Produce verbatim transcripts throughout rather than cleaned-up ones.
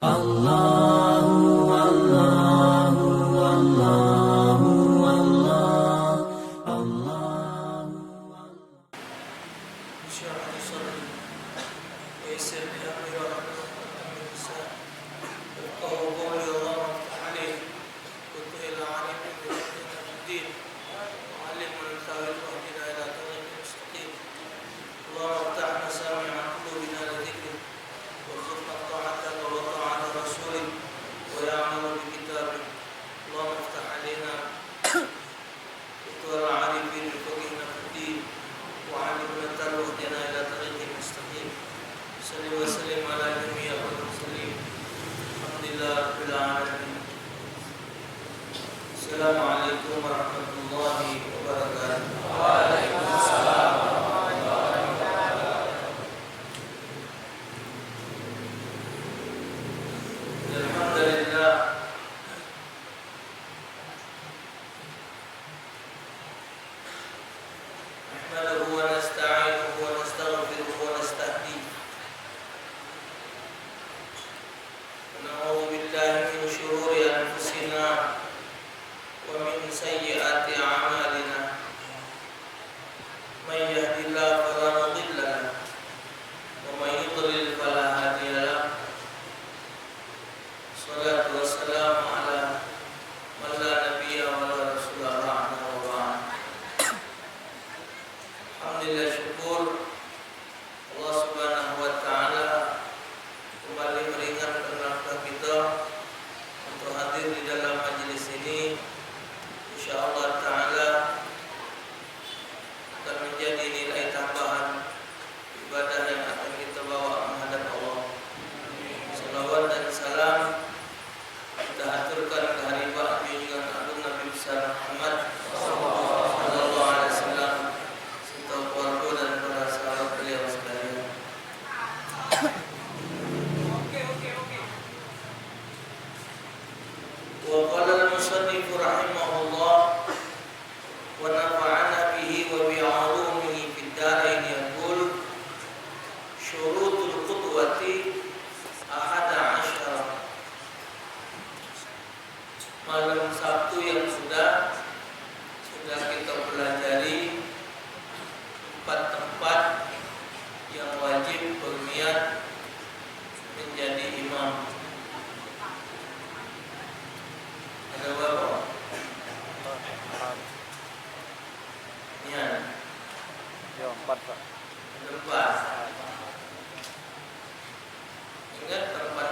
Allahu, Allahu, Allahu, Allah, Allahu, Allah. اشرح لي صدري ويسر لي أمري واحلل عقدة من لساني يفقهوا قولي. اللهم افتح علينا وسهل علينا بفقهنا في الدين وعلمنا التأويل واهدنا إلى طريق مستقيم. اللهم افتح مسامع قلوبنا لذكرك وارزقنا طاعتك وطاعة رسولك ويعمل بكتابك. اللهم افتح علينا فتوح العارفين وفقهنا في الدين وعلمنا التأويل واهدنا إلى طريق مستقيم. صل وسلم على جميع المرسلين. الحمد لله رب العالمين. السلام عليكم ورحمة الله وبركاته. وعليكم السلام ورحمة الله وبركاته. الحمد لله. نحمده ونستعينه ونستغفره ونستهديه. ونعوذ بالله من شرور أنفسنا ومن سيئات أعمالنا. من يهد الله فلا مضل له، ومن يضلل فلا هادي له. الصلاة والسلام على من لا نبي ولا رسول بعده وبعد. Alhamdulillah, syukur Allah Subhanahu wa Ta'ala kembali meringankan langkah kita untuk hadir di dalam majlis ini. Insya Allah Ta'ala akan menjadi nilai tambahan ibadah yang akan kita bawa menghadap Allah. Salawat dan salam kita haturkan kehadirat junjungan agung Nabi besar Muhammad sallallahu alaihi wasallam serta keluarga dan para sahabat beliau sekalian. Wa qala al-musannif rahimahullah wa nafa'ana bihi wa bi ulumihi fid darain yaqul, syurutul qudwati ahada asyara. Malam Sabtu yang sudah, sudah kita pelajari empat tempat yang wajib berniat menjadi imam. Ada berapa? Niat. Ya, empat, Pak. Ada empat. Ingat tempat.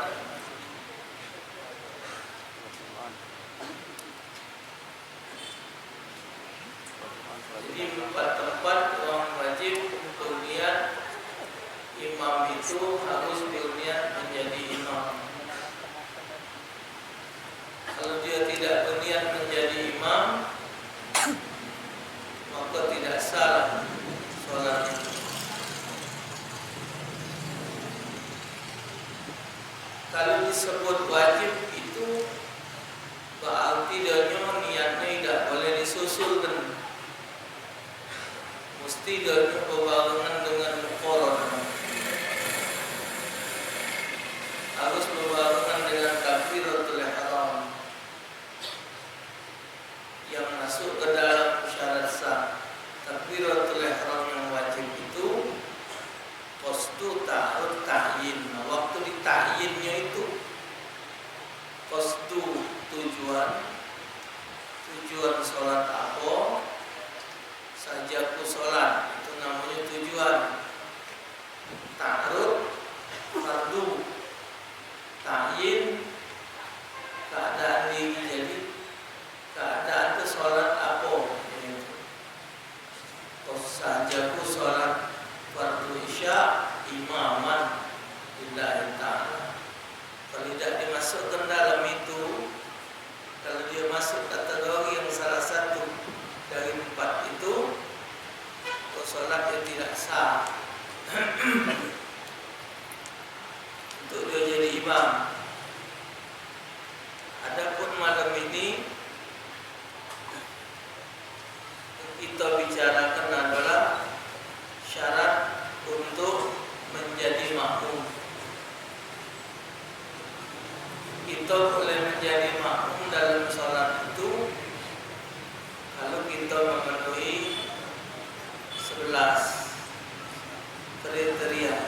Jadi, empat tempat orang wajib untuk niat imam itu harus berniat menjadi imam. Kalau dia tidak berniat menjadi imam, maka tidak sah solatnya. Kalau disebut wajib itu berarti dia nyo niatnya tidak boleh disusul kan. Mesti dia nyo bebarengan dengan muqaranah. Harus bebarengan dengan takbiratul ihram. Yang masuk ke dalam syarat sah takbiratul ihram yang wajib itu qasdu ta'arud ta'yin. Nah, waktu dita'yinnyo itu qasdu tujuan, tujuan salat apa, saja ku salat, itu namonyo tujuan. Ta'arud, fardu, ta'yin, keadaan diri, jadi keadaan tu salat apa, jadi tu. Saja ku salat fardu isya imaman lillahi ta'ala. Kalau tidak dimasukkan dalam itu, kalau dia masuk kategori yang salah satu dari empat itu, oh, salat dia tidak sah untuk dia jadi imam. Adapun malam ini kita bicarakan adalah syarat untuk menjadi makmum. Kito boleh menjadi makmum dalam salat itu kalu kito memenuhi sebelas kriteria.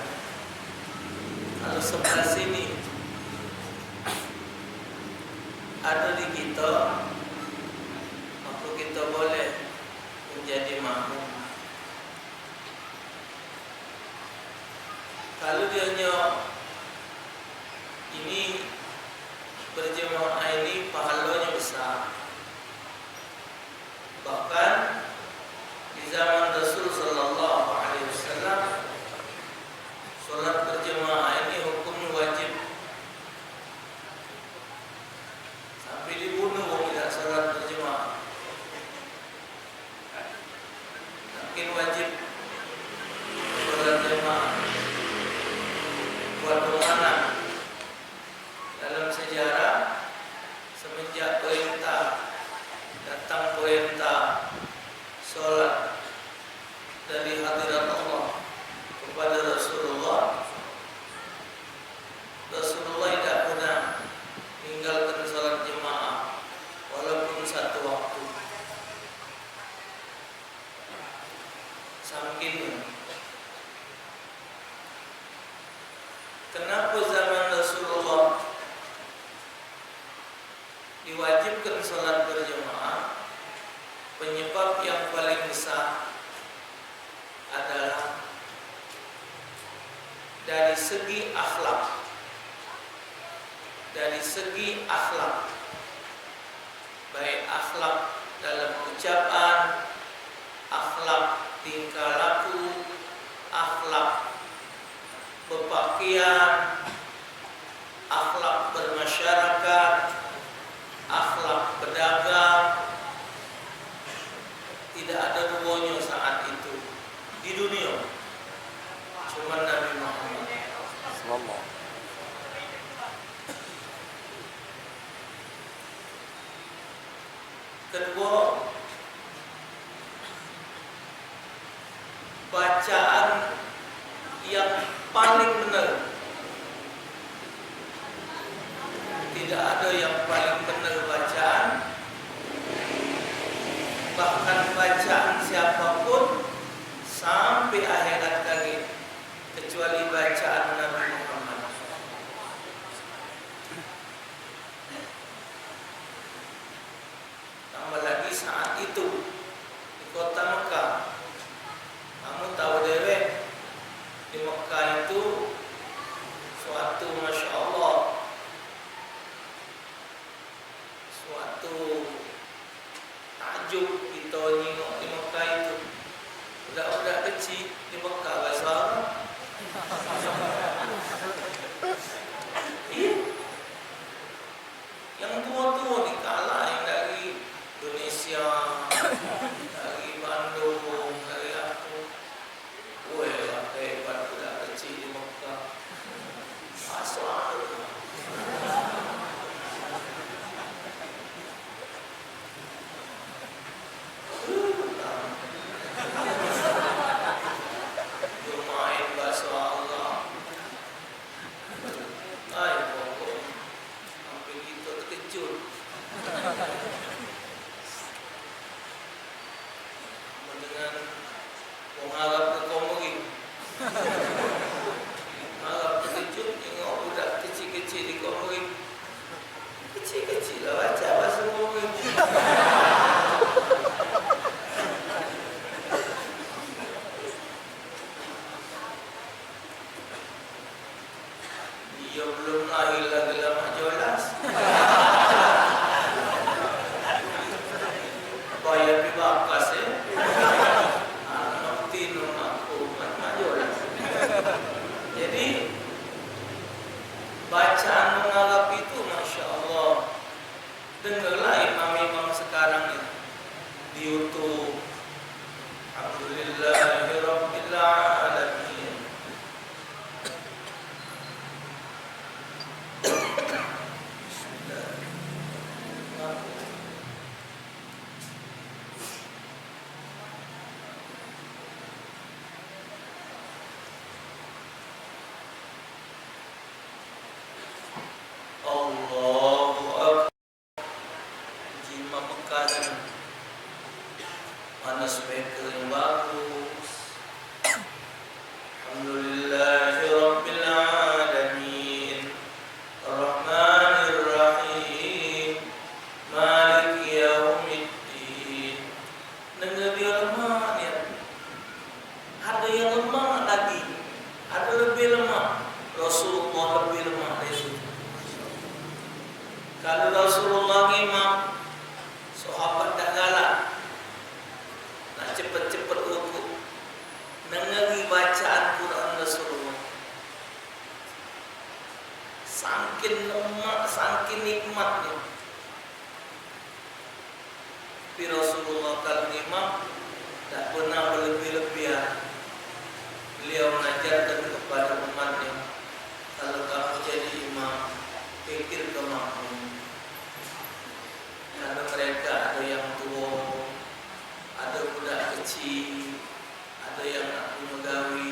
Kalu sebelas ini ado di kito, maka kito boleh menjadi makmum. Kalu dio nyo ini berjemaah ini pahalonyo besar. Bahkan di zaman Rasul sallallahu alaihi wasallam, salat berjemaah ini hukumnyo wajib. Sampai dibunuh wong idak salat berjemaah. Mungkin wajib salat jemaah. Buat pemenang dalam sejarah, semenjak perintah, datang perintah salat dari hadirat Allah kepada Rasulullah, Rasulullah idak pernah ninggalkan salat jemaah walaupun satu waktu. Sangkin kenapa zaman Rasulullah diwajibkan salat berjemaah? Penyebab yang paling besar adalah dari segi akhlak. Dari segi akhlak, baik akhlak dalam ucapan, akhlak tingkah laku, akhlak bepakaian, akhlak bermasyarakat, akhlak bedagang. Tidak ada duonyo saat itu di dunia, cuman Nabi Muhammad. Sallallahu. Kedua, bacaan yang paling benar. Tidak ada yang paling benar bacaan, bahkan bacaan siapapun sampai akhirat kagek, kecuali bacaan Nabi Muhammad. Tambah lagi saat itu di kota Mekah. Kamu tahu dewek, di Mekah itu suatu, masya Allah, suatu takjub kita nyingok di Mekah itu. Budak-budak kecil di Mekah bahasa Arab. Iya. Yang tua-tua ni kalah yang dari Indonesia, dari Bandung, dari aku. Weh, lah hebat budak kecil di Mekah. Masuk akal. Dia main bahasa Allah. Ai, pokok sampai kita terkejut. Mendengar wong Arab ke Komering. Arab terkejut tengok budak kecil-kecil di Komering. Kecil-kecil lah baca bahasa Komering. Iyo belum lahir lagi lah mak jolas. Bayar pi bakas, eh. Anak tino aku, mak, mak jolas. Jadi, bacaan wong Arab itu, masya Allah. Dengarlah imam-imam sekarang ni di YouTube. Alhamdulillahirabbilalamin. Bismillahirrahmanirrahim. Mungkin lemak saking nikmatnyo. Tapi Rasulullah kalu ngimam dak pernah berlebih-lebihan. Beliau mengajarkan kepada umatnya, kalau kamu jadi imam, pikir ke makmum. Karena mereka ada yang tua, ada budak kecil, ada yang nak punya gawe.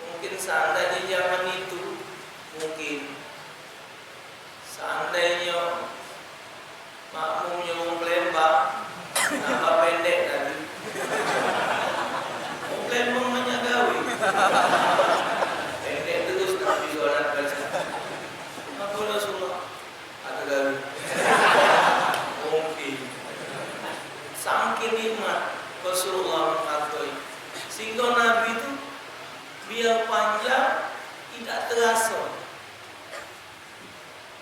Mungkin seandainya zaman itu, mungkin seandainya makmumnya wong Palembang, tambah pendek tadi. Wong Palembang banyak gawe. Pendek terus tapi sholat baca. Apa Rasulullah? Ada gawe. Mungkin. Saking nikmat Rasulullah menghargai. Sehingga Nabi itu biar panjang tidak terasa.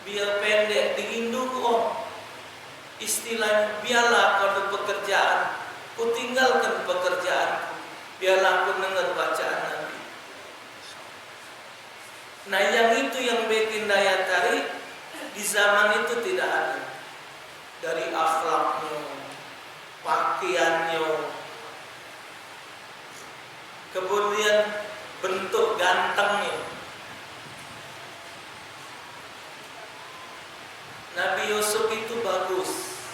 Biar pendek, dirinduku, oh. Istilahnya, biarlah kau ada pekerjaan, ku tinggalkan pekerjaanku, biarlah aku dengar bacaan Nabi. Nah, yang itu yang bikin daya tarik di zaman itu tidak ada. Dari akhlaknya, pakaiannya, kemudian bentuk gantengnya. Nabi Yusuf itu bagus,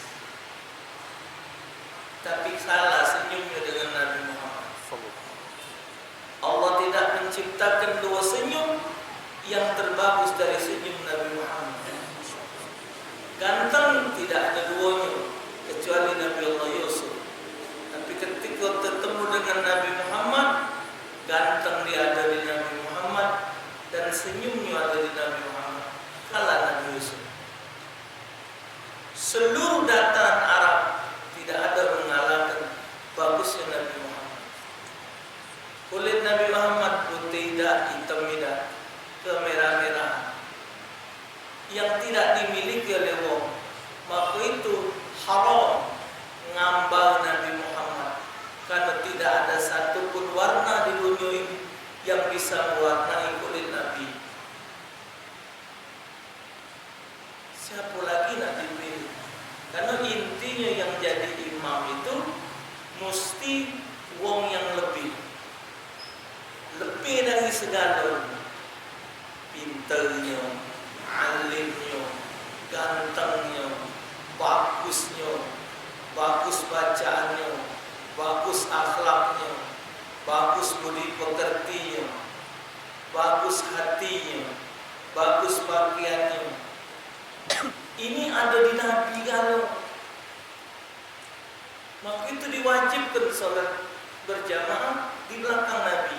tapi kalah senyumnya dengan Nabi Muhammad. Allah tidak menciptakan dua senyum yang terbagus dari senyum Nabi Muhammad. Ganteng tidak ada duanya kecuali Nabi Allah Yusuf. Tapi ketika ketemu dengan Nabi Muhammad, ganteng dia ada di Nabi Muhammad dan senyumnya ada di Nabi Muhammad. Kalah Nabi Yusuf. Seluruh dataran Arab tidak ada mengalahkan bagusnya Nabi Muhammad. Kulit Nabi Muhammad putih dak, hitam dak, kemerah-merahan yang tidak dimiliki oleh wong. Maka itu haram ngambal Nabi Muhammad, karena tidak ada satu pun warna di dunia ini yang bisa mewarnai kulit Nabi. Siapa lagi nak dipilih? Karena intinya yang jadi imam itu mesti wong yang lebih. Lebih dari segala. Pinternya, alimnya, gantengnya, bagusnya, bagus bacaannya, bagus akhlaknya, bagus budi pekertinya, bagus hatinya, bagus pakaiannya. Ini ada di Nabi kalau. Maka itu diwajibkan sholat berjamaah di belakang Nabi.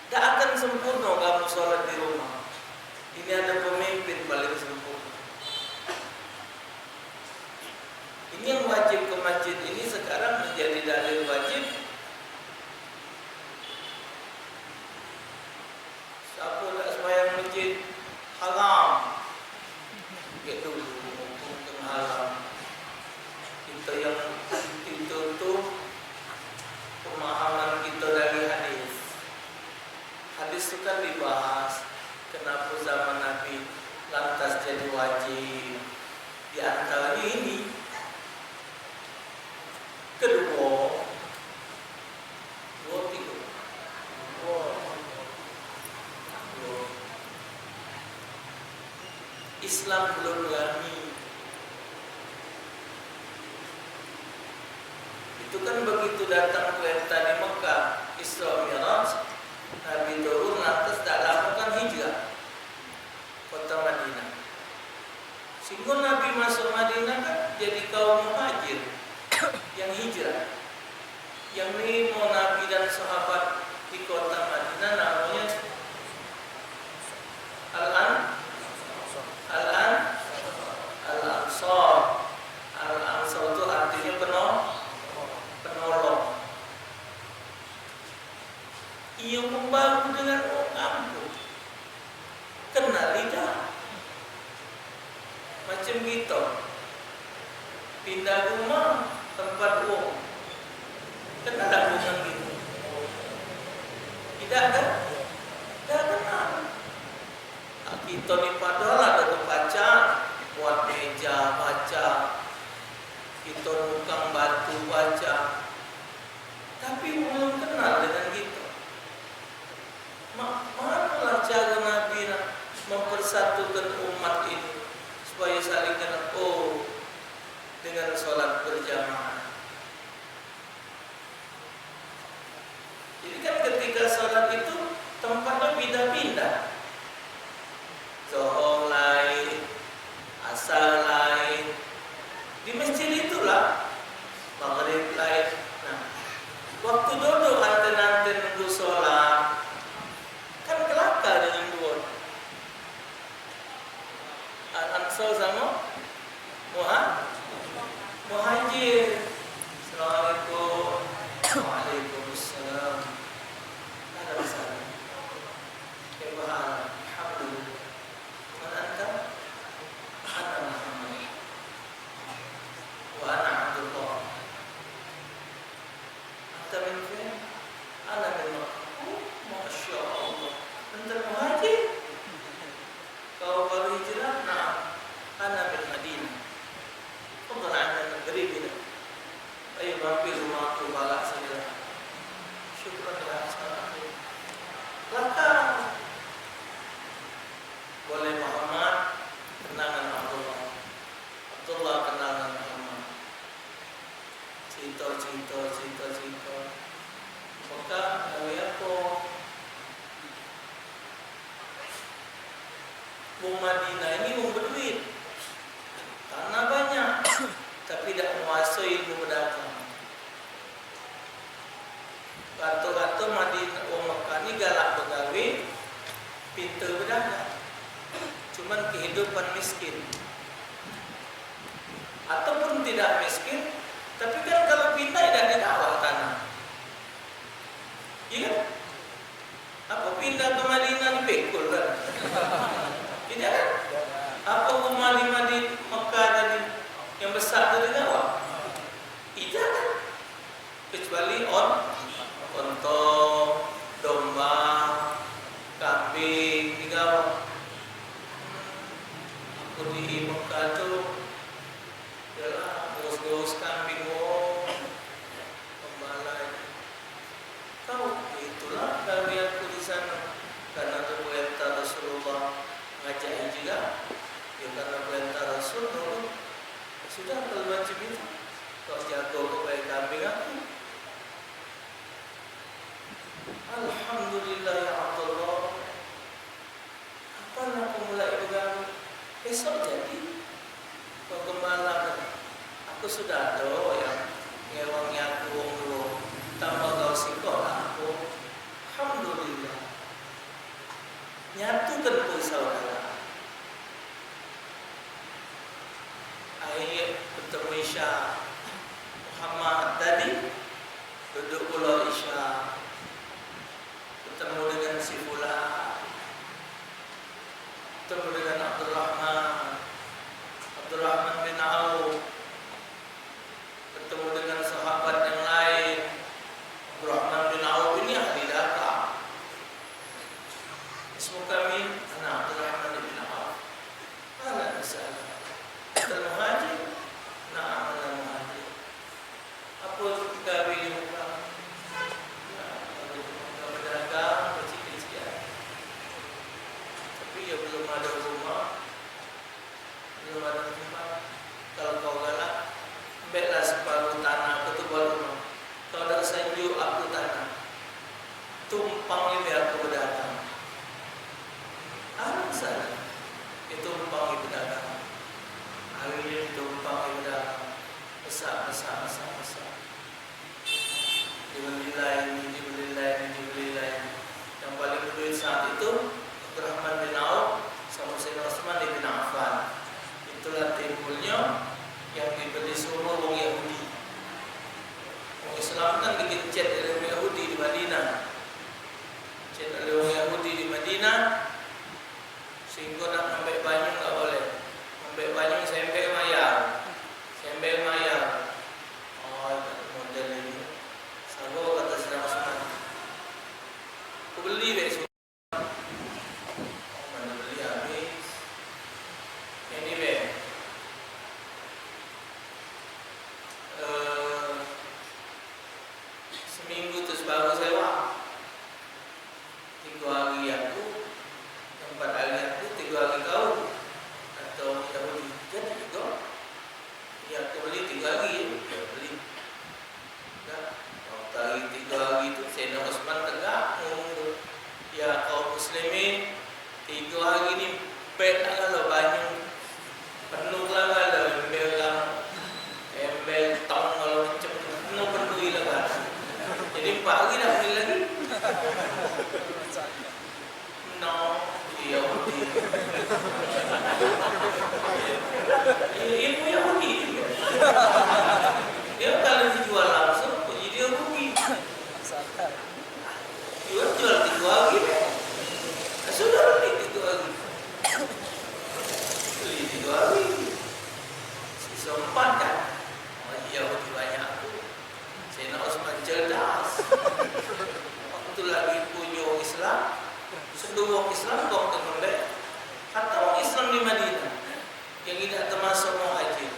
Tidak akan sempurna kamu sholat di rumah. Ini ada pemimpin paling sempurna. Ini yang wajib ke masjid ini sekarang menjadi dalil wajib. Siapa dak sembahyang masjid haram. Cak dulu hukum haram. Kita yang, kita tu pemahaman kita dari hadis. Hadis tu kan dibahas kenapa zaman Nabi lantas jadi wajib. Di antaranya ini. Kedua, dua tiga. Dua. Dua. Islam belum rami. Itu kan begitu datang kereta di Mekah, Isra Mi'raj, Nabi turun lantas dak lama kan hijrah. Kota Madinah. Sehingga Nabi masuk Madinah kan jadi kaum muhajir yang hijrah. Yang nerima Nabi dan sahabat di kota Madinah namanya Al-An, Al-An, Al-Ansar. Al-Ansar itu artinya penolong, penolong. Ia membaru dengan orang kampung. Kenal lidah. Macam kita. Pindah rumah, tempat wong. Kenal dak rumah kita? Tidak kan? Dak kenal. Kito ni padahal ado kepacak buat meja baca, kito nukang batu baca, tapi belum kenal dengan kito. Ma-, manolah cara Nabi nak mempersatukan umat ini supaya saling kenal? Oh, dengan sholat berjamaah. Jadi kan ketika sholat itu tempatnya pindah-pindah. Zohor lain, asar lain. Di masjid itulah maghrib lain. Nah, waktu duduk anten-anten nunggu sholat, kan kelakar dengan dua. Al-Ansar sama Muha-, Muhajir. Assalamualaikum. Waalaikumsalam. Ada masalah? Kaifa hal? Alhamdulillah. Man anta? Ana Muhammad. Wa ana Abdullah. Anta min fin? Ana min Makkah. Oh, Masya Allah. Anta Muhajir? Kau baru hijrah? Naam. Ana min Madinah. Fadlan anna al-gharib. Ayo mampir rumah aku, balak sini lah. Syukran ya, salam. Lakar. Boleh Muhammad, kenangan Abdullah. Abdullah kenangan Muhammad. Cerita, cerita, cerita, cerita. Mekah gawe apo? Wong Madinah ini wong beduit. Tanah banyak, tapi dak menguasai ilmu bedagang. Kato-kato Madinah, wong Mekah ni galak begawe, pinter bedagang. Cuman kehidupan miskin. Ataupun tidak miskin, tapi kan kalau pindah dak digawa tanah. Iya kan? Apa pindah ke Madinah ni pikul kan? Tidak kan? Apa rumah di Madinah, Mekah tadi yang besar tu digawa? Tidak kan? Kecuali on, onto, domba, kambing, digawa. Aku di Mekah tu, yalah, ngurus-ngurus kambing, oh, pembalai. Kau, itulah gawe aku di sana. Karena tu perintah Rasulullah ngajak juga. Ya, karena perintah Rasul, dulu. Sudah, kalau macam itu, kau jago kau bae kambing aku. Alhamdulillah, ya Abdullah. Kapan aku mulai begawe? Besok jadi. Kau gembala, aku sudah ado yang ngewangi aku wong luo. Tambah kau sikok lah aku. Alhamdulillah. Nyatukan pun saudara. Akhir betemu Isya. Muhammad tadi duduk pulo Isya. Betemu dengan si Fulan. Betemu dengan Abdurrahman. Abdurrahman bin Auf. Betemu dengan sahabat yang lain. Abdurrahman bin Auf ini ahli dagang. Ismu kami, ana Abdurrahman bin Auf. Ahlan wa sahlan. Anta Muhajir? Naam, ana Muhajir. Apo gawe di Mekah? Nah, gawe di Mekah bedagang, kecil-kecilan. Tapi yo belum ado rumah. Belum ado tempat. Kalau kau galak, ambeklah separuh tanah aku tu buat rumah. Kau dak usah njuk aku tanah. Tumpang ini aku bedagang. Arang sana. Itu tumpang ini bedagang. Hari ini tumpang ini bedagang. Besak, besak, besak, besak. Dibelilah ini, dibelilah ini, dibelilah ini. Yang paling berduit saat itu Abdurrahman bin Auf sama Sayyidina Utsman bin Affan. Itulah timbulnya yang dibeli semua wong Yahudi. Wong Islam kan digencet oleh wong Yahudi di Madinah. Gencet oleh wong Yahudi di Madinah, sehingga nak ngambek banyu nggak boleh. Ngambek banyu sembek mayar. Sembek mayar. Oh, model ini. Sabo kata Sayyidina Utsman. Aku beli besok. Mana beli, aku Pagi ni, pet lah galo banyu. Penuh lah galo, ember gam-, ember tong galo macam tu. Penuh, penuh gila galo. Jadi, empat hari dah beli lagi. No, Yahudi. Ilmu Yahudi juga. Dia kalau dijual langsung, jadi dia rugi. Jual, jual tiga hari. Sudah beli tiga hari. Beli tiga hari. Sisa empat kan? Oh, Yahudi banyak tu. Sayyidina Utsman cerdas. Waktu lagi punyo Islam, seduo Islam kok ke lembek. Kata orang Islam di Madinah, yang tidak termasuk muhajir.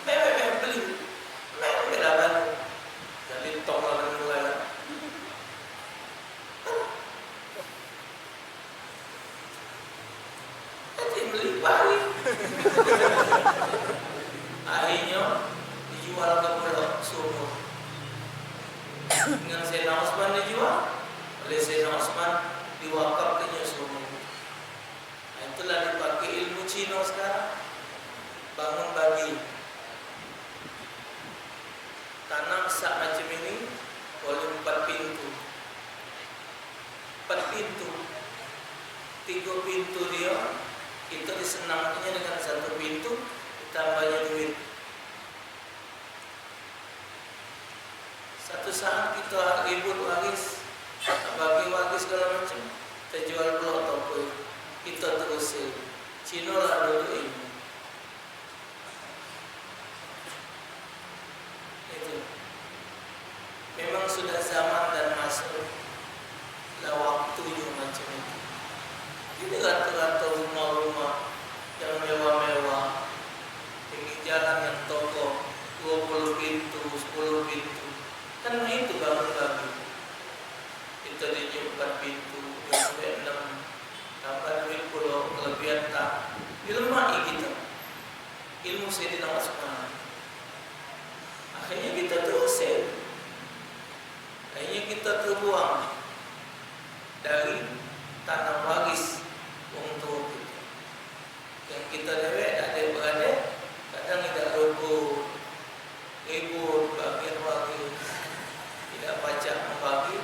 Mewek, mewek beli. Mewek lah balik. Jadi tong lah beli lah. Jadi beli balik. Akhirnya dijual ke Pulau Sumur. Dengan Sayyidina Utsman dijual, oleh Sayyidina Utsman diwakafkannya Sumur. Nah, itulah dipakai ilmu Cina sekarang. Bangun bagi. Tanah besak macam ini, boleh empat pintu. Empat pintu. Tiga pintu dia, kita disenangkannya dengan satu pintu, ditambahnya duit. Satu saat kita ribut waris, bagi waris segala macam, terjual pula toko, kita terusin. Cina lah dulu ini. Itu. Memang sudah zaman dan masuk lah waktunya macam itu. Ini rata-rata rumah-rumah yang mewah-mewah, pinggir jalan yang toko, dua puluh pintu, sepuluh pintu. Kan itu bangun bagi. Kita dijuk empat pintu, dia sampai enam. Tambah duit pulo, kelebihan tak. Dilemaki kita. Ilmu Sayyidina Utsman. Akhirnya kita terusir. Akhirnya kita terbuang dari tanah waris wong tua kita. Yang kita dewek, adik beradik, kadang tidak rukun, ribut, bagian waris, tidak pacak membagi.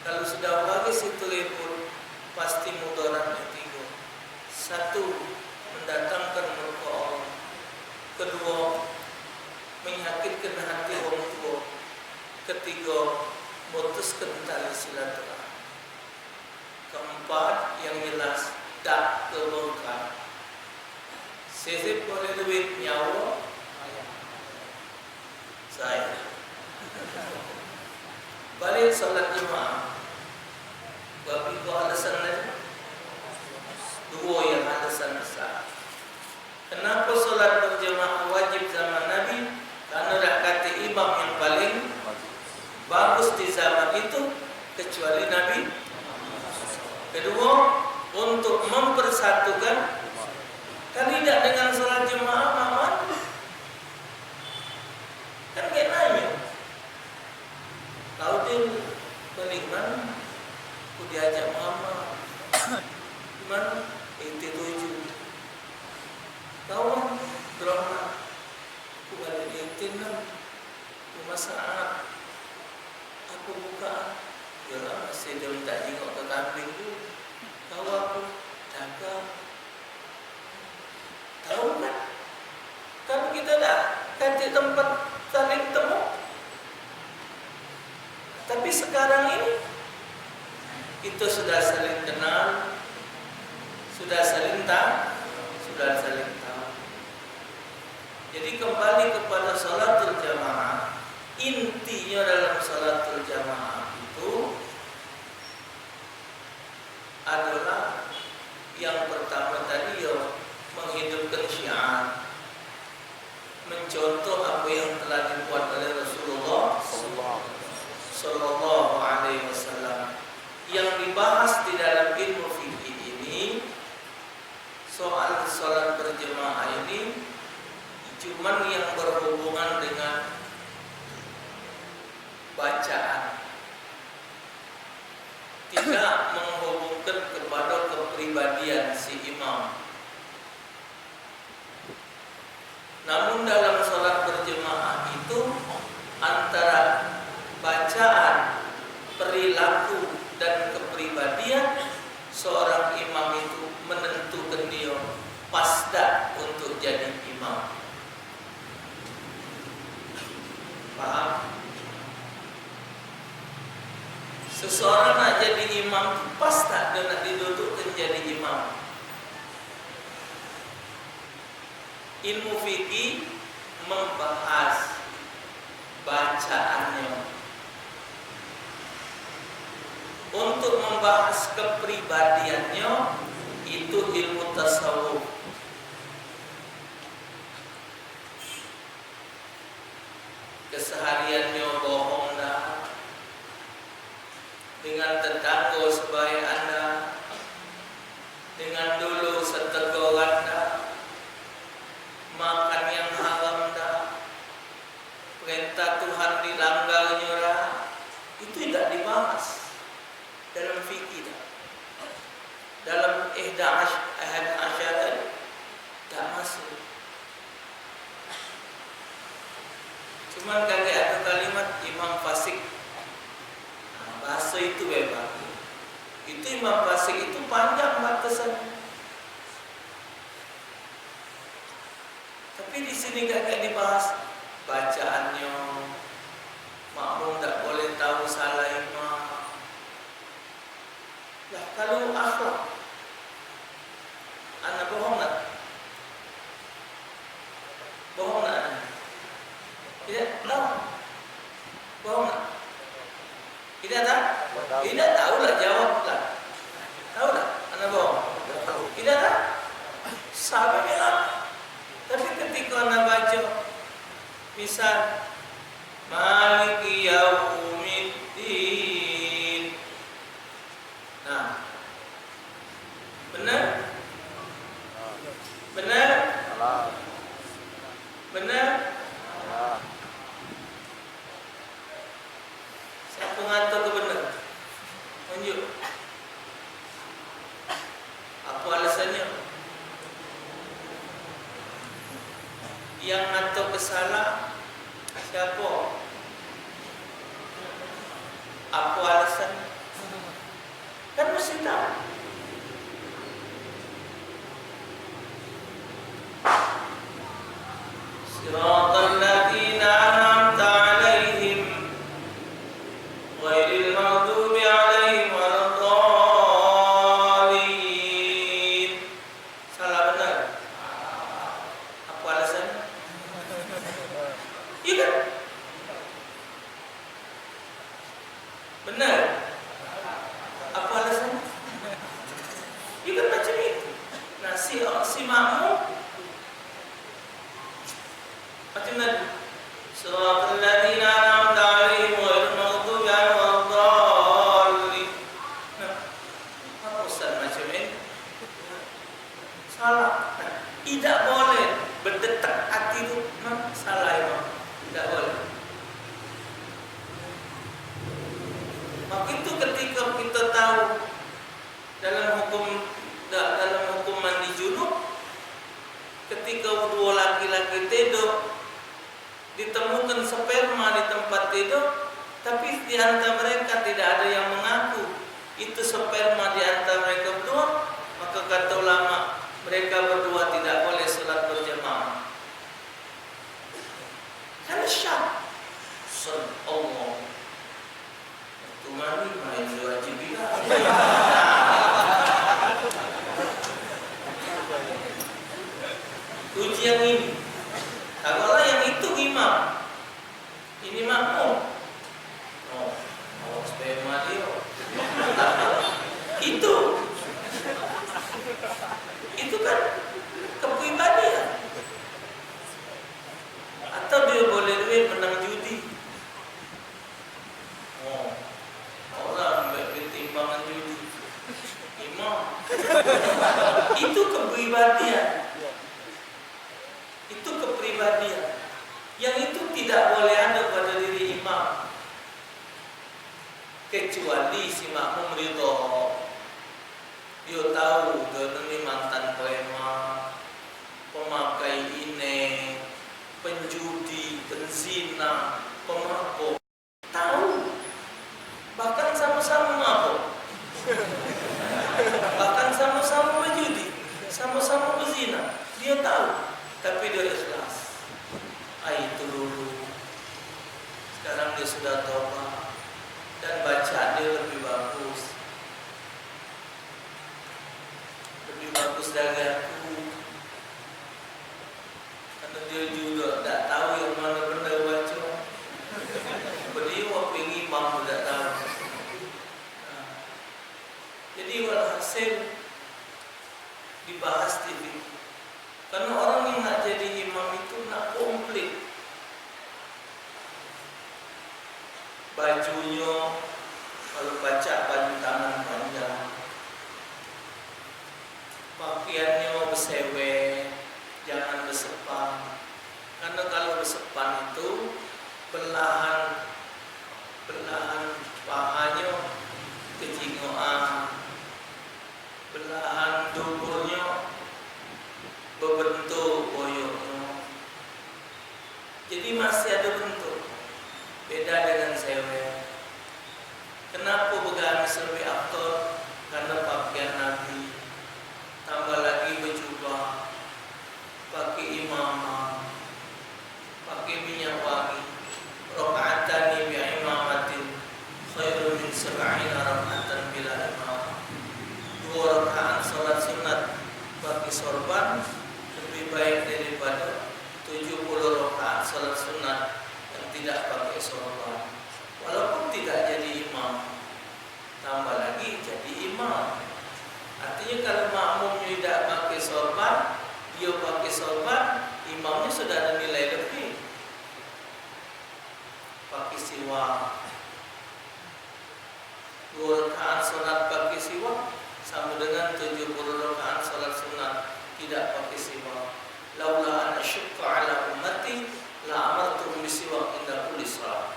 Kalau sudah waris itu ribut, pasti mudaratnya tiga. Satu, mendatangkan murka Allah. Kedua, menyakitkan hati orang tua. Ketiga, mutuskan tali silaturahmi. Keempat, yang jelas, dak terbongkar. Sisip boleh duit, nyawa. Saya. Balik salat jemaah. Berapa dua alasan tadi? Dua yang alasan besar. Kenapa solat berjemaah wajib zaman Nabi? Karena dak katek imam yang paling bagus di zaman itu, kecuali Nabi. Kedua, untuk mempersatukan. Kan tidak dengan solat jemaah, Maman? Kan kayak nanya. Kau tu balik mana? Aku diajak mama. Di mana? Ente tuju. Kawan, drama. Aku balik ente enam. Aku masak. Aku buka. Yalah, masih dia minta jingok ke kambing tu. Tahu aku dagang. Tahu kan? Kan kita dah ganti tempat saling temu. Tapi sekarang ini kita sudah saling kenal, sudah saling tahu, sudah saling tahu. Jadi kembali kepada salatul jamaah, intinya dalam salatul jamaah itu adalah yang pertama tadi ya menghidupkan syiar, mencontoh apa yang telah dibuat oleh Rasulullah sallallahu alaihi wasallam. Yang dibahas di dalam ilmu fikih ini, soal salat berjemaah ini cuman yang berhubungan dengan bacaan, tidak menghubungkan kepada keprihatin kepribadian si imam. Namun dalam sholat berjemaah itu, antara bacaan, perilaku, dan kepribadian seorang imam itu menentukan dia pas dak untuk jadi imam. Paham? Seseorang nak jadi imam tu pas dak dia nak didudukkan jadi imam? Ilmu fikih membahas bacaannya. Untuk membahas kepribadiannya, itu ilmu tasawuf. Kesehariannyo bohong dak, dengan tetanggo sebaik anda, dengan dulu setegoran dak, makan yang haram dak, perintah Tuhan dilanggarnyo dak, itu dak dibahas dalam fikih dak. Dalam ihda asy-, ihda asyara dak masuk. Cuman kagek ada kalimat imam fasik. Nah, bahasa itu bebas. Itu imam fasik itu panjang batasannya. Tapi di sini kagek dibahas bacaannya. Makmum dak boleh tahu salah imam. Lah, kalu akhlak, ana bohong dak? Bohong dak ana? Idak tahu. Bohong dak? Idak tahu? Idak tahu lah, jawab lah. Tahu dak? Ana bohong? Idak tahu. Idak tahu? Sabe bilang. Tapi ketika ana baca, misal, Maliki yaumiddin. Nah. Benar? Benar? Salah. Benar? Salah. Siapa ngato ke benar? Tunjuk. Apa alasannya? Yang ngato ke salah siapa? Apa alasannya? Kan mesti tahu. Siratal ladzina an'amta 'alaihim ghairil maghdubi 'alaihim waladdallin. Salah benar. Apa alasan? Iya kan? Benar. Apa alasan? Iya kan macam itu. Nah, si, si makmum macam tadi. Siratal ladzina an'amta 'alaihim ghairil maghdubi 'alaihim waladdallin. Nah, apa ustaz macam ini? Salah. Nah, idak boleh bedetek hati tu, nah, salah imam. Idak boleh. Maka itu ketika kita tahu dalam hukum, da-, dalam hukum mandi junub, ketika dua laki-laki tidur, ditemukan sperma di tempat tidur, tapi di antara mereka tidak ada yang mengaku itu sperma di antara mereka berdua, maka kata ulama, mereka berdua tidak boleh salat berjamaah. Karena syak. Sun Allah. Waktu mandi main wajib bilang. Uji yang ini. Taruhlah yang itu imam. Ini makmum. Oh, awak sperma dia. Itu. Itu kan kepribadian. Atau dia boleh duit menang judi. Oh, orang ambil duit timbangan judi. Imam. Itu kepribadian. Itu kepribadian. Yang itu tidak boleh ada pada diri imam. Kecuali si makmum ridho. Dia tahu Karena orang yang nak jadi imam itu nak komplit. Bajunyo, kalu pacak baju tangan panjang. Pakiannyo besewet, jangan besepan. Karena kalu besepan itu belahan, belahan pahanyo kejingoan, belahan duburnyo bebentuk boyoknyo. Jadi masih ado bentuk. Beda dengan sewet. Kenapo begamis lebih afdol? Karena pakian Nabi. Tambah lagi bejubah, pakai imamah, pakai minyak wangi. Rak'atani bi imamatin khairun min sab'ina rak'atan bila imamah. Duo rakaat salat sunat pakai sorban lebih baik daripada tujuh puluh rakaat salat sunat yang tidak pakai sorban, walaupun tidak jadi imam. Tambah lagi jadi imam. Artinya, kalau makmumnyo idak pakai sorban, dio pakai sorban, imamnyo sudah ada nilai lebih. Pakai siwak. Duo rakaat salat pakai siwak sama dengan tujuh puluh rakaat salat sunat tidak pakai siwak. Laula an asyqa ala ummati la amartuhum bisiwak inda kulli salat.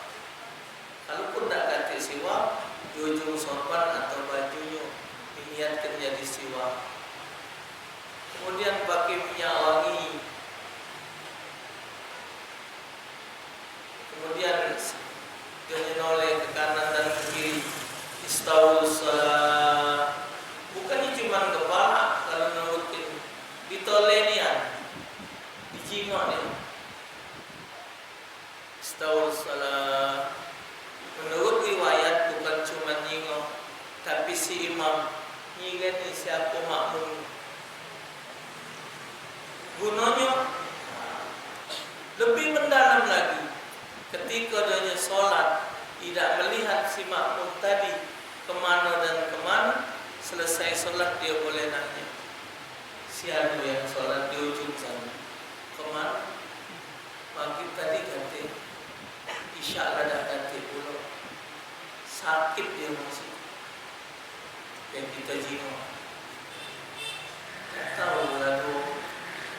Kalaupun dak katek siwak, di ujung sorban atau bajunyo diniatkan jadi siwak. Kemudian pakai minyak wangi. Kemudian, dia noleh ke kanan dan ke kiri. Istawus salah. Bukannya cuma kepala, kalau nurutin. Ditoleh nian. Dijingok nian. Istawus salah. Menurut riwayat, bukan cuma nyingok, tapi si imam nyingeni siapo makmum. Gunonyo lebih mendalam lagi, ketika dia solat, tidak melihat si makmum tadi kemana dan kemana, selesai solat dia boleh nanya, "Si anu yang solat di ujung sana, kemana? Maghrib tadi katik, Isya la dak katik pulo." Sakit dia masih. Yang kita jingok. Dak tahu lalu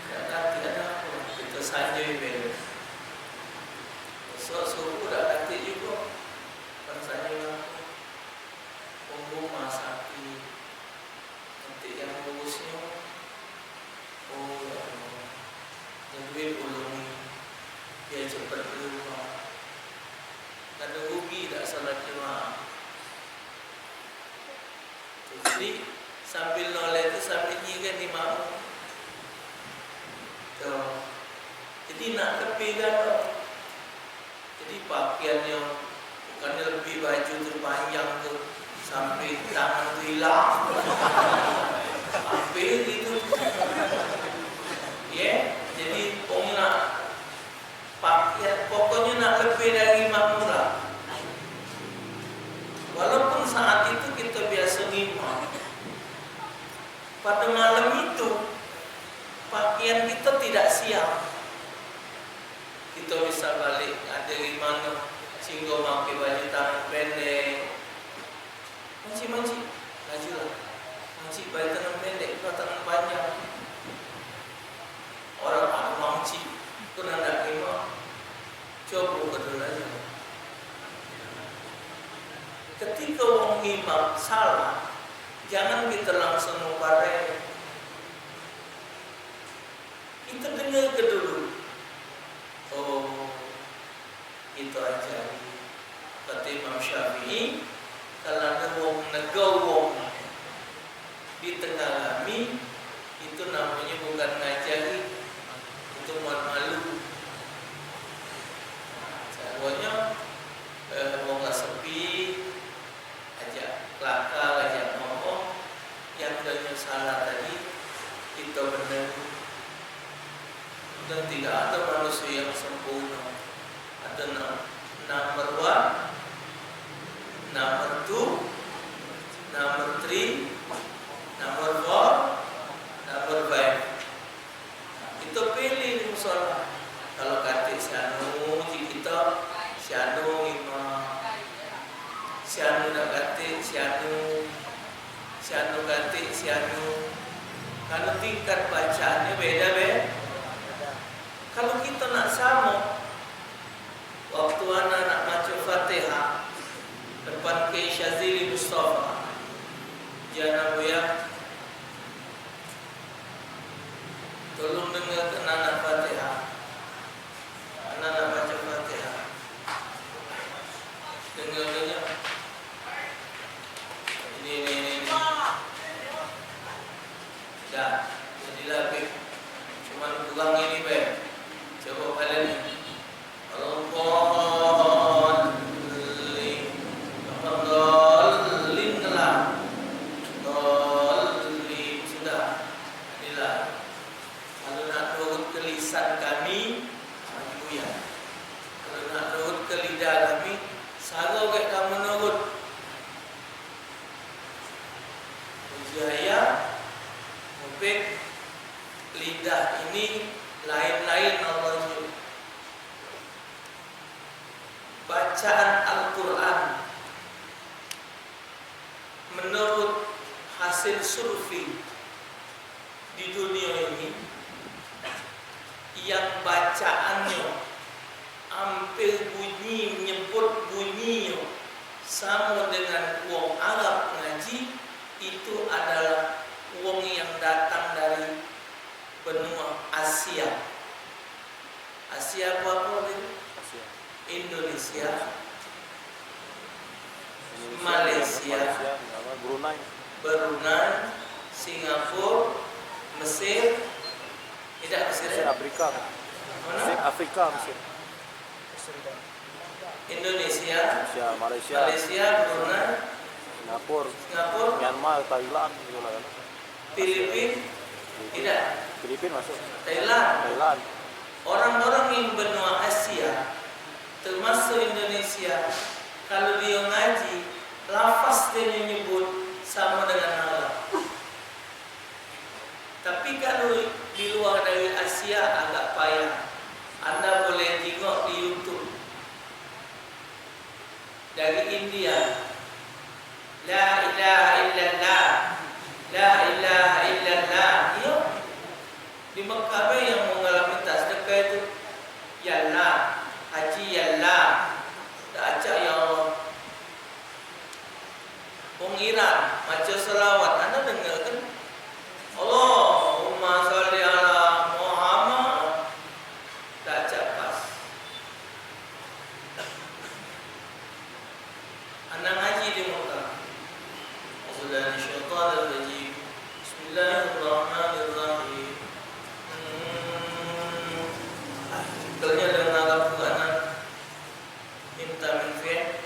dak katik ada apa. Kita sanjai bel. Besok subuh dak katik juga. Kan sanjai aku. Punggung masih sakit. Nanti yang ngurusnya, oh ya Allah, duit ulung ni, biar cepet ke rumah. Kada rugi dak salat jemaah. Jadi, sambil noleh tu, sambil nyigan imam. Tuh. Jadi, nak tepi kan, jadi pakaiannyo bukannya lebih baju tu panjang tu sampai tangan tu hilang. Sampai gitu. Ya, jadi wong nak pakaian pokoknya nak lebih dari makmum lah. Walaupun saat itu kita biasa ngimam, pada malam itu pakaian kita tidak siap. Kita bisa balik ada di mana, sehingga pakai baju tangan pendek. Makcik, makcik, lajulah. Makcik, baju tangan pendek, bukan tangan panjang. Orang ada makcik, pernah nak terima. Coba betul aja. Ketika wong imam salah, jangan kita langsung muparai. Kita dengar ke dulu. Oh, kita ajari. Kata Imam Syafi'i, kalau ada wong negau wong di tengah kami, itu namanya bukan ngajari, itu muat malu. Nah, caranya, eh, wong lah sepi, ajak kelakar, ajak ngomong, yang dah salah tadi, kita benar. Dan tidak ada manusia yang sempurna. Ada num-, number one, number two, number three, number four, number five. Karena tingkat bacaannya beda-beda. Kalau kita nak sama, waktu anak nak baca Fatihah depan Kiai Syazili Mustafa, Jana Buya, tolong dengarkan anak Fatihah. Anak nak baca Fatihah. Dengar-dengar. Ini, ini, ini, ini. Dah, jadi lebih. Cuman kurang ini, be. Coba kalian ni. Al-Dallin. Apa Dallin lah. Dallin. Sudah. Inilah. Kalu nak nurut ke lisan kami, ha, ibu ya. Kalu nak nurut ke lidah kami, saro gek kamu nurut. Uji ayah, mupik, lidah ini lain-lain Allah tu. Bacaan Al-Quran menurut hasil survei di dunia ini, yang bacaannyo hampir bunyi, nyebut bunyinyo samo dengan wong Arab ngaji, itu adalah wong yang datang dari benua Asia. Asia apa, apa tadi? Asia. Indonesia, Indonesia, Malaysia, Malaysia, Brunei. Brunei, Singapura, Mesir, tidak Mesir, Mesir, ya? Afrika. Mana? Mesir, Afrika, Mesir. Indonesia, Indonesia, Malaysia, Malaysia, Brunei, Singapura, Singapura, Myanmar, Thailand, gitu lah, kan. Filipin, tidak. Filipin masuk. Thailand. Thailand. Orang-orang yang benua Asia, termasuk Indonesia, kalau dia ngaji, lafaz dia nyebut sama dengan Arab. Tapi kalau di luar dari Asia agak payah. Anda boleh tengok di YouTube. Dari India. La ilaha illallah. La ilaha illallah. Iyo. Di Mekah be yang mengalami tak sedekah itu. Ya Allah. Haji ya Allah. Tak acak ya Allah. Wong Iran maca selawat, anda dengar kan? Allahumma sholli ala Muhammad. Tak acak pas. Anak ngaji di Mekah. A'udzubillahi minasyaitonirrajim. Bismillahirrahmanirrahim. Hmm. Akhirnya dengan Arab Quran minta minta.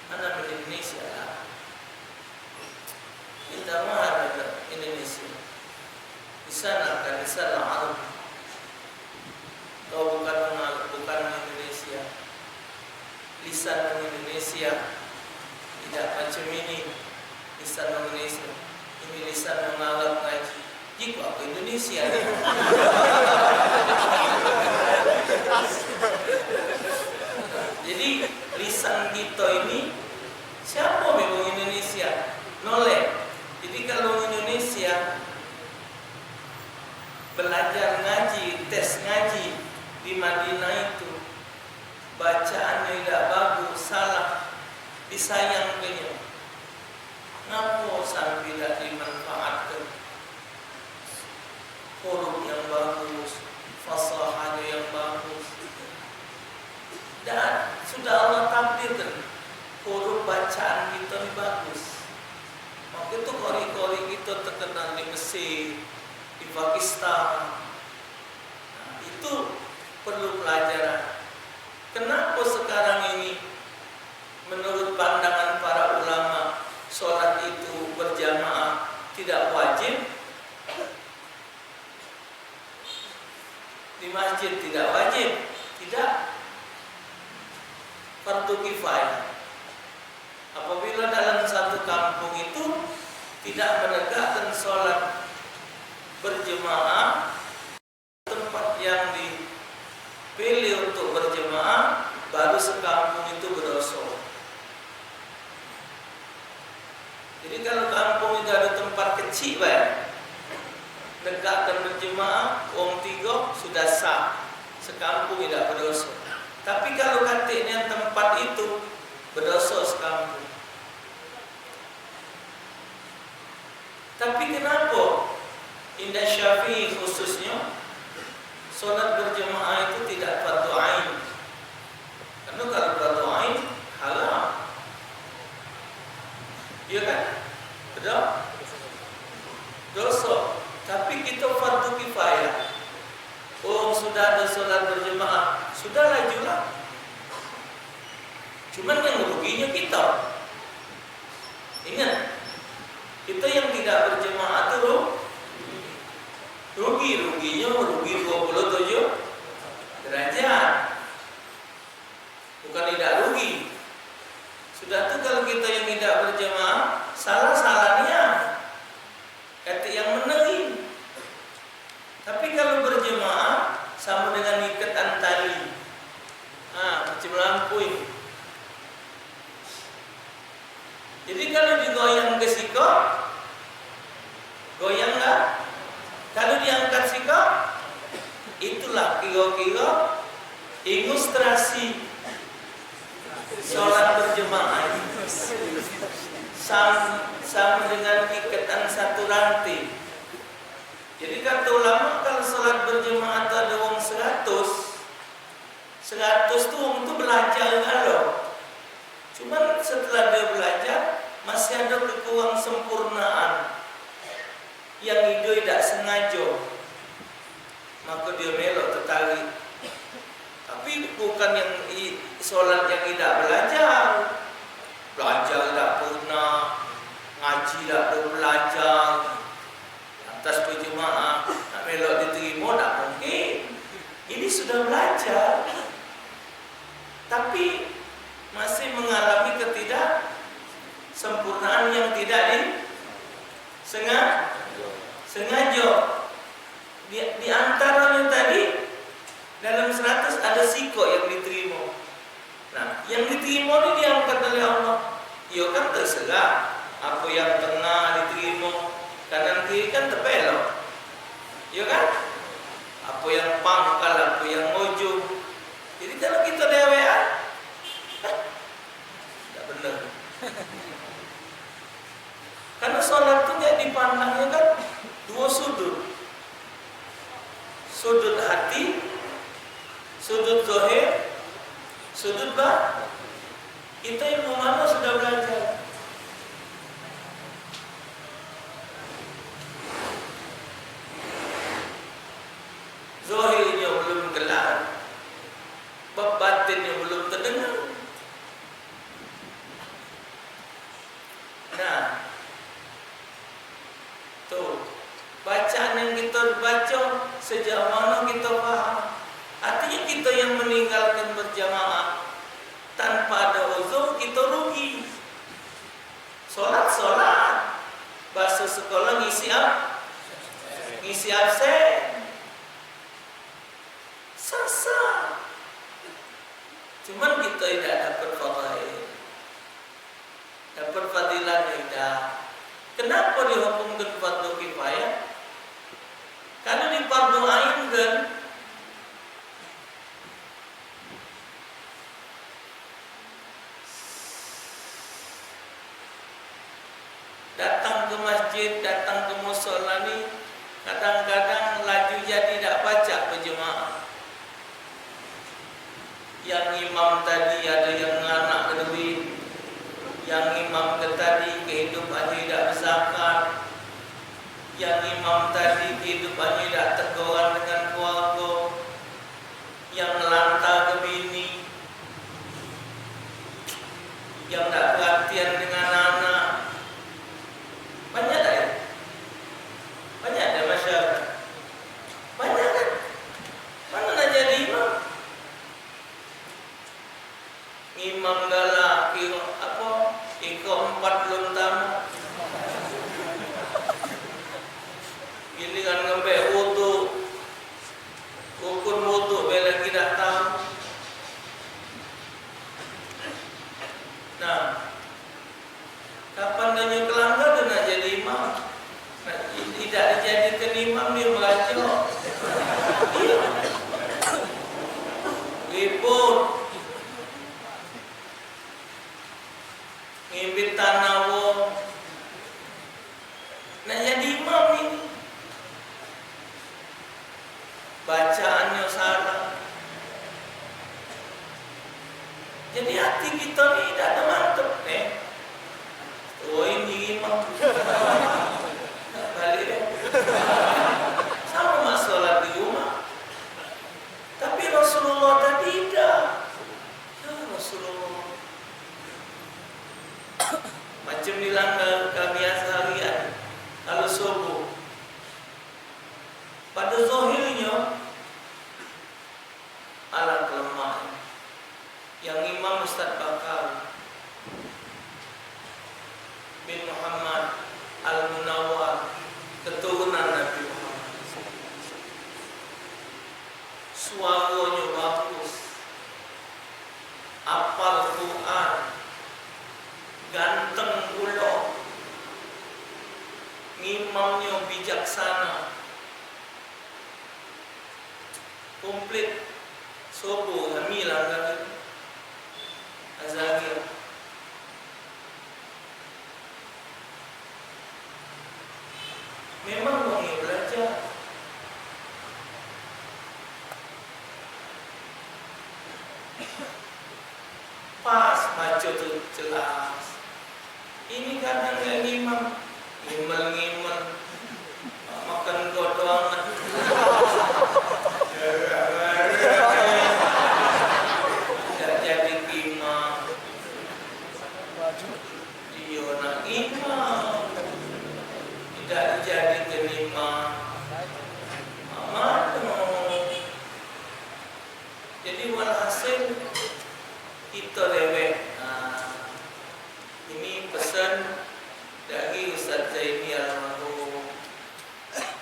Anak Indonesia lah. Kita mah ada Indonesia. Di sana kan, di sana Arab. Kau bukan orang, bukan orang Indonesia. Lisan orang Indonesia tidak macam ini. Lisan orang Indonesia. Ini lisan orang Arab ngaji. Jiku aku Indonesia ni. Jadi, lisan kita ini, siapa memang Indonesia? Noleh. Jadi, kalau Indonesia belajar ngaji, tes ngaji di Madinah itu, bacaannya tidak bagus, salah, disayangkannya. Ngapo sampai tidak dimanfaatkan? Huruf yang bagus, fasahahnya yang bagus. Dan sudah Allah takdirkan huruf bacaan kita ni bagus. Waktu itu kori-kori kita terkenal di Mesir, di Pakistan. Nah, itu perlu pelajaran. Kenapa sekarang ini, menurut pandangan para ulama, sholat itu berjamaah tidak wajib? Di masjid tidak wajib, tidak, fardu kifayah. Apabila dalam satu kampung itu tidak menegakkan sholat berjemaah, tempat yang dipilih untuk berjemaah, baru sekampung itu berdosa. Jadi, kalau kampung itu ada tempat kecil bae, Bedoso sekampung. Tapi kenapo indak Syafi'i khususnyo solat berjemaah itu tidak fardu ain? Karena kalau fardu ain, haram. Iya kan? Betul? Doso. Tapi kita fardu kifayah. Oh, sudah ada solat berjemaah, sudah lajulah. Cuman yang ruginya kita. Ingat, kita yang tidak berjemaah tu ru-, rugi, ruginya rugi dua puluh tujuh derajat. Bukan tidak rugi. Sudah tu kalau kita yang tidak berjemaah, salah-salah niat. Katik yang meneri. Tapi kalau berjemaah, sama dengan iketan tali. Ha, macam lampui. Jadi kalau digoyang ke sikok, goyang lah. Kalau diangkat sikok, itulah kira-kira ilustrasi solat berjemaah itu. Sam-, sama dengan iketan satu rantai. Jadi kata ulama, kalau solat berjemaah tu ada wong seratus, seratus tu wong tu belajar galo. Cuman setelah dia belajar, masih ada kekurang sempurnaan yang dia dak sengaja. Maka dia melok tertarik. Tapi bukan yang i-, solat yang idak belajar. Belajar idak pernah, ngaji idak belajar. Lantas berjemaah, nak melok diterima, dak mungkin. Ini sudah belajar. Tapi masih mengalami ketidaksempurnaan yang tidak di-, senga-, sengaja. Di, di antaranya tadi, dalam seratus ada sikok yang diterima. Nah, yang diterima ni diangkat oleh Allah. Yo kan terserah. Apa yang tengah diterima, kanan kiri kan tepelok. Yo kan? Apa yang pangkal, apa yang ujung. Jadi kalau kita dewean, dak bener. Karena solat tu dia dipandangnya kan dua sudut. Sudut hati, sudut zahir, sudut ba-, kita ilmu mana sudah belajar? Zahirnya belum kelar, bab batinnya belum terdengar. Nah, tu, bacaan yang kita baca sejauh mana kita faham. Artinya kita yang meninggalkan berjamaah tanpa ada uzur, kita rugi. Solat, solat. Bahasa sekolah ngisi ab-, ngisi absen. Sah-sah. Cuman kita tidak dapat fadhail. Dapat fadilah tidak. Kenapa dihukumkan fardu kifayah? Kalau di fardu ain kan, datang ke masjid, datang ke musola ni kadang-kadang laju jadi dak pacak bejemaah. Yang imam tadi ada yang nganak ke duit, yang imam ke tadi kehidupannyo dak bezakat, yang imam tadi kehidupannyo dak teguran dengan keluarga, yang ngelantar ke bini, yang dak perhatian dengan anak. Banyak dak ya? Banyak dak masyarakat? Banyak kan? Mana nak jadi imam? Imam galak, kiro apo? Iko empat belum tamat. Giliran ngembek wudu, rukun wudu be lagi dak tahu. Nah, kapan dah nyo kelanggar dah nak jadi imam? Nah, i-, idak dijadikan imam, dia meracok. Iya. Ribut. bacaannyo salah. Jadi ati kito ni dak ado mantep, eh. Tuo ini imam. Nak balik, eh. Samo mak solat di rumah. Tapi Rasulullah tadi dak. Ya Rasulullah. Macam dilanggar kami seharian. Kalu subuh. Pada zahirnyo, alah kelemak. Yang imam Ustaz Bakar bin Muhammad Al-Munawwar, keturunan Nabi Muhammad. Suaronyo bagus, apal Quran, ganteng pulo, ngimamnyo bijaksana. Komplit. Sobo kami lah kami. Azagir. Memang wong yang belajar. Pas baco tu jelas. Ini kadang yang ngimam, ngimel-ngimel, makan godo anget. Dak jadi ngimam. Iyo nak ngimam, dak jadi ngimam. Mano? Jadi walhasil kito dewek. Nah, ini pesan dari Ustaz Zaini almarhum.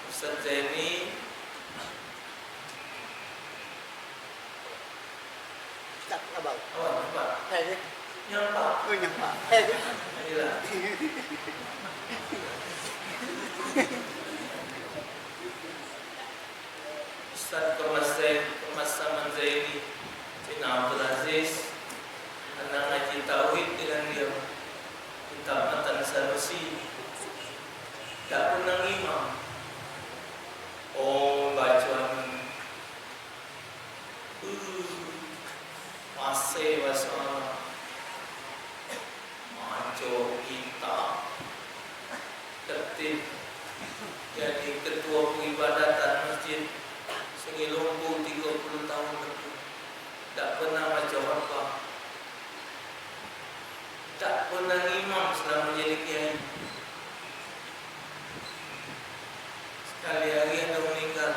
Ustaz Zaini. Ustaz, abang. Oh, nampak. Hai, ya. Nyampak. Oh, nyampak. Hai, ya. Ayolah. Ustaz Kemas Zain, Kemas Saman Zaini, Cina Abdul Aziz, anak ngaji tauhid dengan dia, kitab Matan Sanusi, dak pernah ngimam. Oh, bacoan, uh, masih bahasa Arab. Maco kitab, ketib, jadi ketua peribadatan masjid Sungai Lumpur tigo puluh tahun lebih. Dak pernah maco khotbah. Dak pernah ngimam selama jadi kiai. Sekali hari ado meninggal.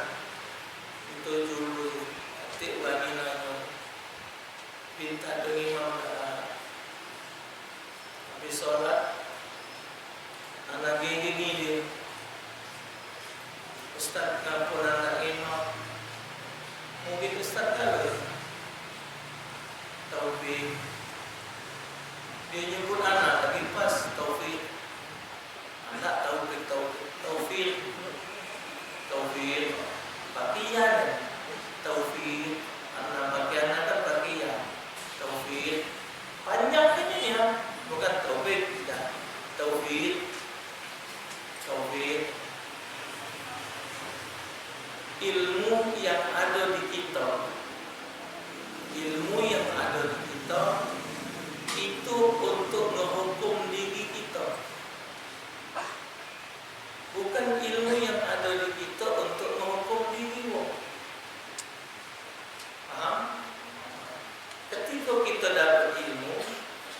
Itu dulu, atik bani nanyo. Minta tu imam dah. Habis solat, anak gigi dia. Ustaz, ngapo nak imam? Mungkin ustaz tahu. Taufik. Dia nyebut anak lagi pas, Taufik. Anak Taufik, Taufik, Taufik, Taufik. Pakaian, Taufik. Anak pakaian akan pakaian. Taufik. Panjang ini ya, bukan Taufik, tidak. Taufik, Taufik. Ilmu yang ada di kita, ilmu yang ada di kita itu untuk menghukum diri kita. Bukan ilmu yang ada di kita untuk menghukum diri wong. Paham? Ketika kita dapat ilmu,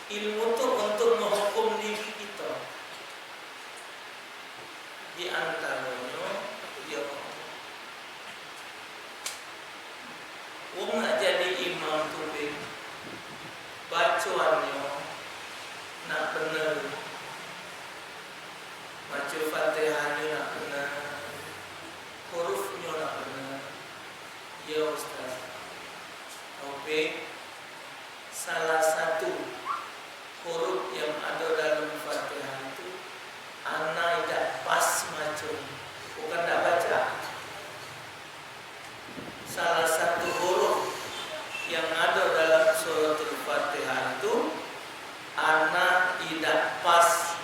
ilmu tu untuk menghukum diri kita. Di antaranyo, ya Allah. Wong nak jadi imam tu, Beb, bacoannyo nak bener. Baco Fatihahnyo nak bener. Hurufnyo nak bener. Ya, Ustaz. Taufik, salah satu huruf yang ada dalam Fatihah itu ana idak pas maco. Bukan dak baca. Salah satu huruf yang ada dalam suratul Fatihah itu ana idak pas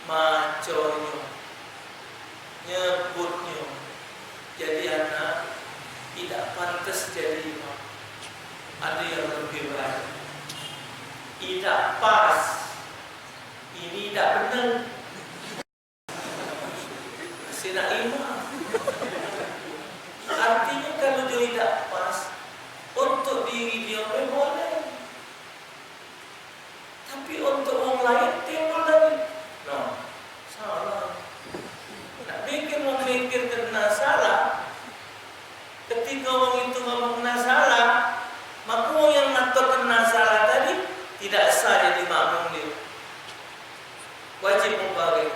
maconyo, nyebutnyo. Jadi ana Idak pas. Ini idak bener. Masih nak imam. Artinya, kalau dia idak pas, untuk diri dia boleh. Tapi untuk wong lain timbul dari, no, salah. Nak bikin wong mikir kena salah, ketika wong itu ngomong kena salah, maka wong yang ngatur kena salah tadi tidak sah jadi makmum dia. Wajib mubarik.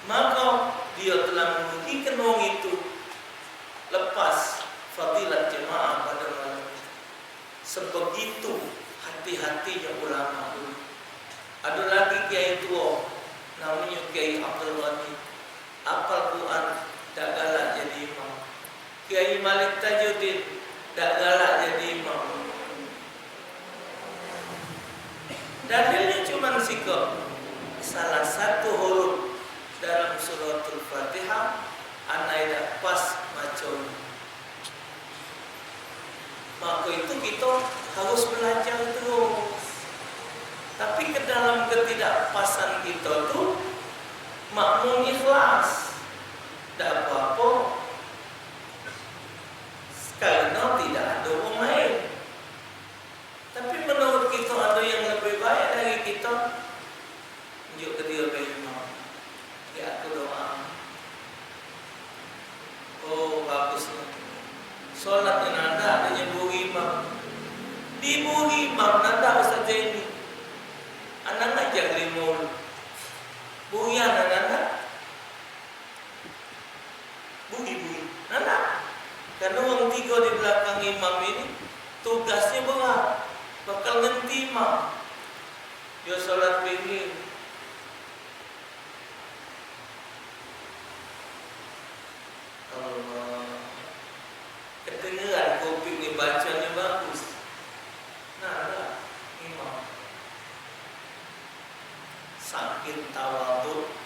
Maka dia telah merugikan wong itu, lepas fadilat jemaah pada malam itu. Sebegitu hati-hatinya ulama dulu. Ada lagi kiai tua, namanya Kiai Abdul Ghani. Apal Quran, dak galak jadi imam. Kiai Malik Tajuddin, dak galak jadi imam. Dalilnya cuman sikok. Salah satu huruf dalam suratul Fatihah, ana idak pas maco. Maka itu kita harus belajar terus. Tapi ke dalam ketidakpasan kita tu, makmum ikhlas. Dak apa-apa. Karena tidak ada orang lain. Tapi menurut kita ada yang lebih baik dari kita. Njuk ke dia be imam. Dia aku doa. Oh, bagusnya. Solat ni nanda ada nyeburi imam. Diburi imam nanda Ustaz Zaini. Anak ngajar lima orang. Burian nanda. Buri-buri. Nah, nah. Karena orang tiga di belakang imam ini tugasnya berat. Bakal ngenti imam. Dia salat pinggir. Allah. Kedengeran kuping ni bacanya bagus. Nah, nah. Imam. Saking tawaduk.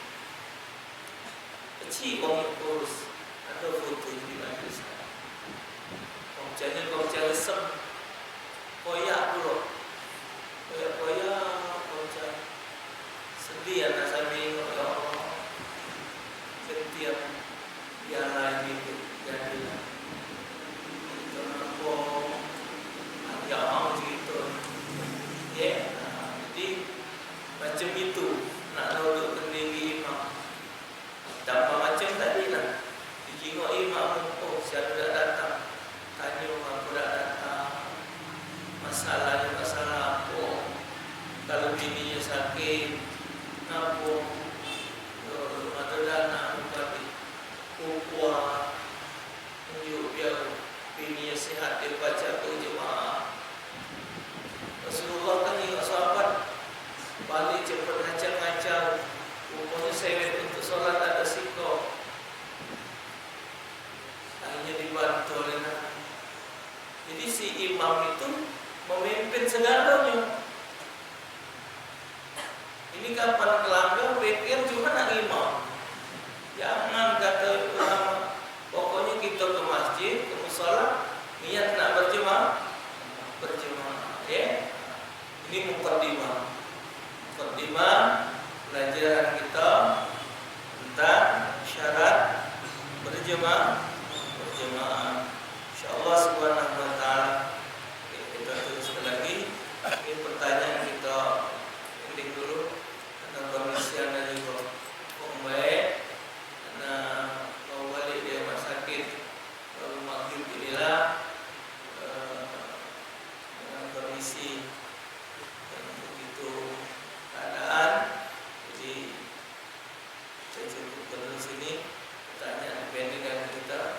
Kecik wong kurus. Ada foto di majlis. Kocaknya kocak resem. Koyak pulo. Koyak-koyak, kocak. Sedih anak sambil ingat, ya Allah. Setiap dia lain itu jadilah. Itu apa? Ada orang cerita. Ya, nah, jadi macam itu. Nak duduk sendiri imam. Tambah macam tadi lah. Dijingok imam, oh, siapa dak datang. Tanyo ngapo dak datang. Masalahnyo masalah apo. Kalu bininyo sakit, ngapo. Yo, rumah tu dak nak ubati. Kukuat. Njuk biar bini yang sehat dia pacak berjemaah. Rasulullah kan ingat sahabat balik cepet ngacau-ngacau. Rupanya sewet untuk sholat ada siko. Akhirnya dibantu oleh Nabi. Jadi si imam itu memimpin segalanya. Ini kapan kelanggar, pikir cuma nak imam. Jangan kata ulama, pokoknya kita ke masjid, ke musala, niat nak berjemaah, berjemaah, ya. Ini mukaddimah. Mukaddimah pelajaran kita tentang syarat berjemaah, berjemaah. Insyaallah subhanahu wa taala. Oke, kita teruskan lagi. Ini pertanyaan kita pending dulu. Karena kondisi anda juga kurang baik. Karena mau balik dari rumah sakit. Baru maghrib inilah, eh, dengan kondisi yang begitu keadaan. Jadi, saya cukupkan dulu sini. Pertanyaan pending dari kita.